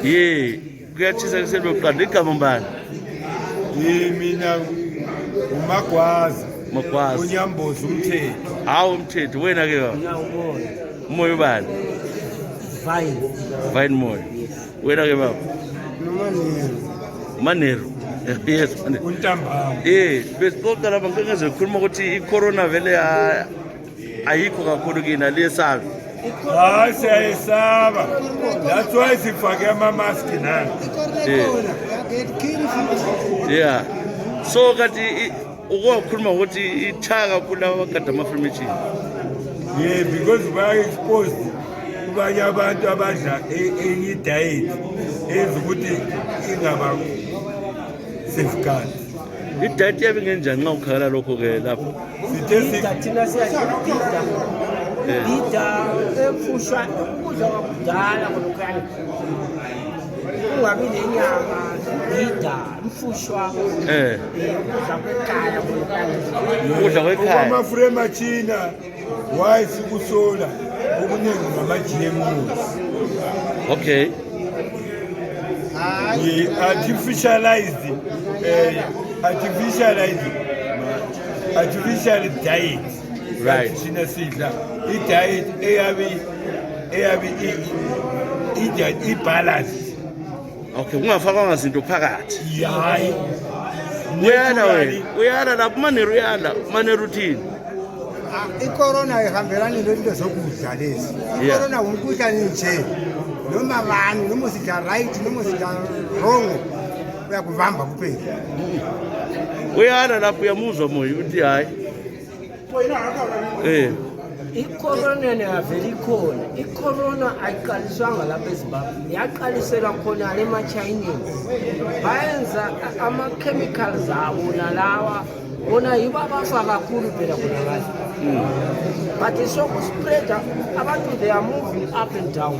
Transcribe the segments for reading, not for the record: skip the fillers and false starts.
ye kuyatshisa kuselwe kuqanda igama mbani mina umagwaza Magwaza unyambozi umthetho hawo umthetho wena ke baba umoya ubani Vine moya wena ke baba Manero yes Manero untambama besixoxa lapha ngeke khuluma ukuthi icorona vele ayikho kakhulu kina lesabi hayi siyayisaba that's why sifake ama-maski nani yeah so kathi ukukhuluma ukuthi ichaka kakhulu abagada ama-formation because baya-exposed kubanye abantu abadla enye diet enza ukuthi ingaba safeguard idiet yabe ngenjani nxa ukhala lokho-ke lapho thina siyadida efushwa ukudla kwakudala khonokani kungabi nenyama dida mfushwa ukudla kwekhaya khonokani ukudla kwekhaya amafure emachina waye sikusola okuningi ngama-GMOs okay artificial diet right thina sidla i-diet eyabe i-balanced okay kungafakwanga zinto phakathi hayi uyala wena uyala lapho Manero uyala Manero uthini icorona ihambelani nezinto zokudla lezi icorona umkhuhlane nje noma bani noma sidla right noma sidla wrong uyakuvamba kuphela uyala lapho uyamuzwa moya uthi hayi icorona neyavela ikhona icorona ayiqaliswanga lapha eZimbabwe yaqaliselwa khona le emachineni bayenza ama-chemicals abo nalawa bona yibo abafa kakhulu phela khona ngayo but sokuspreada abantu they are moving up and down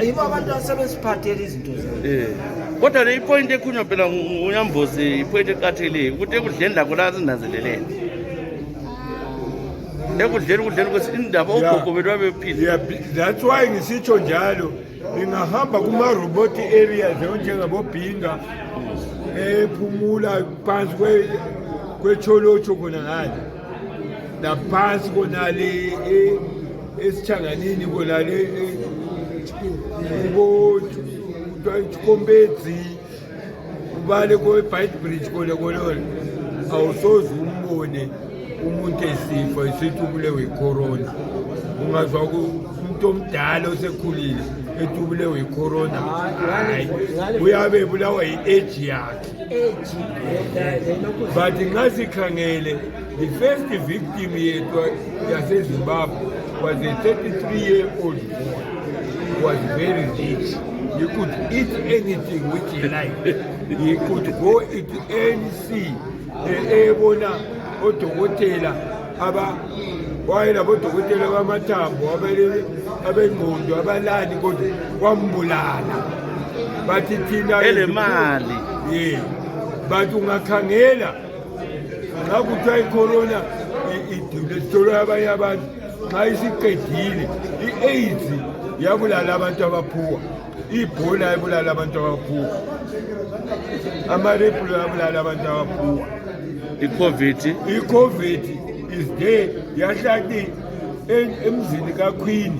yibo abantu asebesiphathela izinto zabo kodwa le ipoint ekhunywa phela unyambozi ipoint eqatheleyo ukuthi ekudleni lakho la sinanzelelene ekudleni kwesindaba ogogo bethu babephila that's why ngisitsho njalo ngingahamba kuma-robot areas njengabobhinga ephumula phansi kwecholotsho khona ngale naphansi konale esithanganini konale kombedzi ubale kwe-bite bridge konakona awusoze umbone umuntu esifo esithi ubulewe yicorona ungazwa umuntu omdala osekhulile ethi ubulewe yicorona hayi uyabe ebulawa yi-age yakhe but nxa sikhangele the first victim yethu yasezimbabwe was a 33-year-old boy. He was very rich. He could eat anything which he liked. He could go eat ANC ebona odokotela wayelabodokotela bamathambo abengqondo abalani kodwa kwambulala bathi thina elemali but ungakhangela nxa kuthiwa icorona idolwe abanye abantu nxa isiqedile i-AIDS yabulala abantu abaphuwa ibhola yabulala abantu abaphuwa amarepulo yabulala abantu abaphuwa i-COVID is there yahlati emzini kaQueen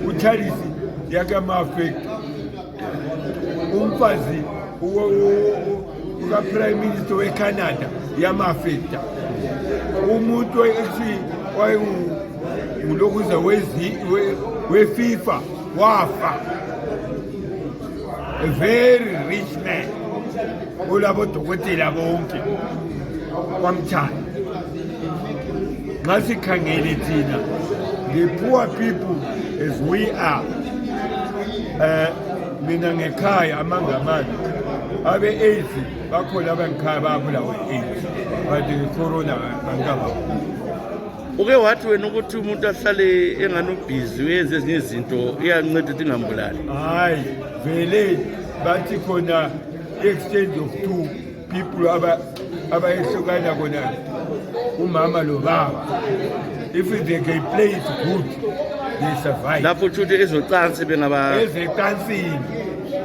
uCharles yakama-affect umfazi uka-prime minister weCanada yama-affecta umuntu wayengulokuza we-FIFA wafa a very rich man olabodokotela bonke kwamthanda nxa sikhangele thina the poor people as we are mina ngekhaya amangamani abe-AIDS bakhona abangikhaya babulawa i-AIDS but nge-corona bangaba uke wathi wena ukuthi umuntu ahlale enganobhizi uyenze ezinye izinto iyanceda ukuthi ingambulali hayi vele bathi khona exchange of two people abayehlukana khona umama lo baba if they can play it good they survive. lapho kusho ukuthi ezocansi bengaba Ezecansini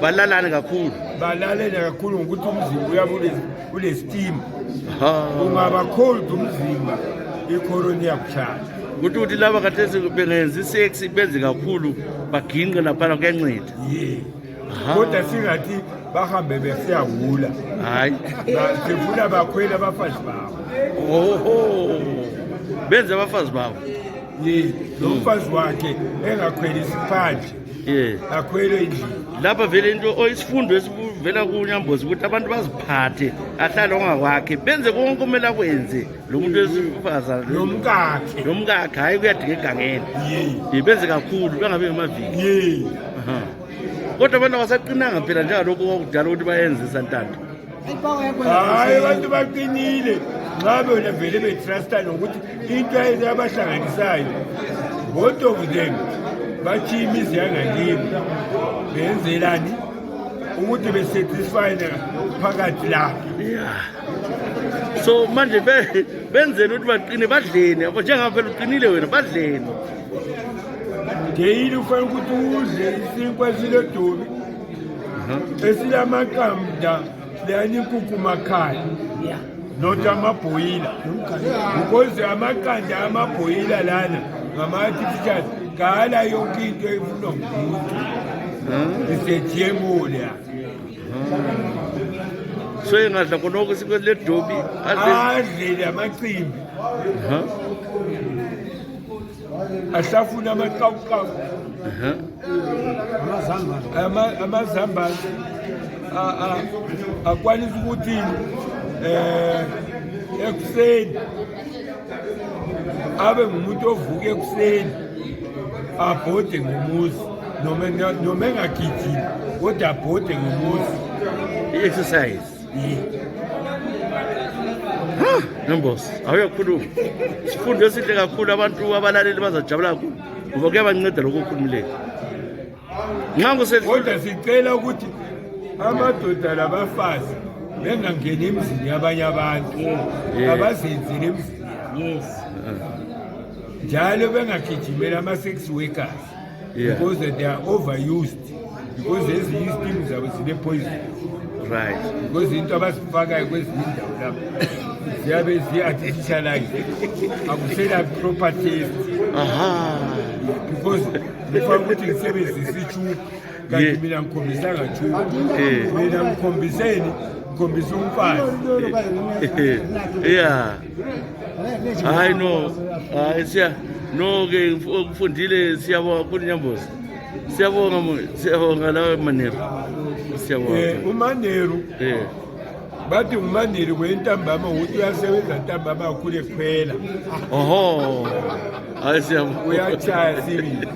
balalane kakhulu. balalele kakhulu ngokuthi umzimba uyabe ule-steam. Ha. Ungaba cold umzimba, icorona iyakushaya. Ukuthi laba khathesi bengenza isex benze kakhulu baginqe laphana kuyanceda. Ye. Aha. Kodwa singathi bahambe besiyawula. Hayi. Sifuna bakhwele abafazi babo. Oho. Benze abafazi babo. Ye, lo mfazi wakhe engakhweli isiphande, Yeah. akhwele endlini. Lapha vele into isifundo esivela kuNyambozi ukuthi abantu baziphathe ahlale ongakwakhe benze konke kumele akwenze lo muntu wesifazana Nomkakhe. nomkakhe hayi kuyadinga egangeni. Ye. Benze kakhulu bengabe ngamaviki. Ye. Aha. Kodwa abantu abasaqinanga phela njengalokho kwakudala ukuthi bayenze isantanda. Hayi abantu baqinile. Nxa bona vele betrusta nokuthi into eyabahlanganisayo, both of them batshiya imizi yangakibo benzelani ukuthi besatisfy phakathi lapha. Yeah. So manje benzeni ukuthi baqine badleni apho njengabe phela uqinile wena badleni. Daily ufanele ukuthi udle isinkwa esiledobi esilamaqanda leyani inkukhu makhaya, Yeah. not amabhoyila, because amaqanda amabhoyila lana ngama-artificial kala yonke into efunwa ngumuntu. Ise-GMO leya. So engadla khonoko isinkwa ledobi Adle amacimbi, ahlafuna amaqawuqawu, amazambane akwanisa ukuthi ekuseni abe ngumuntu ovuka ekuseni abhode ngomuzi noma engagijimi kodwa abhode ngomuzi. i-exercise. Nyambozi awuyakhuluma isifundo esihle kakhulu abantu abalaleli bazajabula kakhulu ngoba kuyabanceda lokho okhulumileyo. Nxa Kodwa sicela ukuthi amadoda labafazi bengangeni emzini yabanye abantu, abazenzele emzini Yes. njalo bengagijimela ama-sex workers, because they are overused, because ezinye izistimu zabo zine-poison, right. because into abazifakayo kwezinye indawo lapho ziyabe zi-artificialize, akusela proper taste, Aha. because ngifuna ukuthi ngisebenzise ichubu kanti mina ngikhombisanga chubu, mina ngikhombisa umfazi. Yeah. Hayi no. Hayi no-ke ukufundile siyabonga kakhulu Nyambozi. Siyabonga lawe Manero. Siyabonga. uManero bathi uManero kwentambama ukuthi uyasebenza ntambama kakhulu ekhwela. Oho. Hayi siyabonga. Uyatshaya sibili.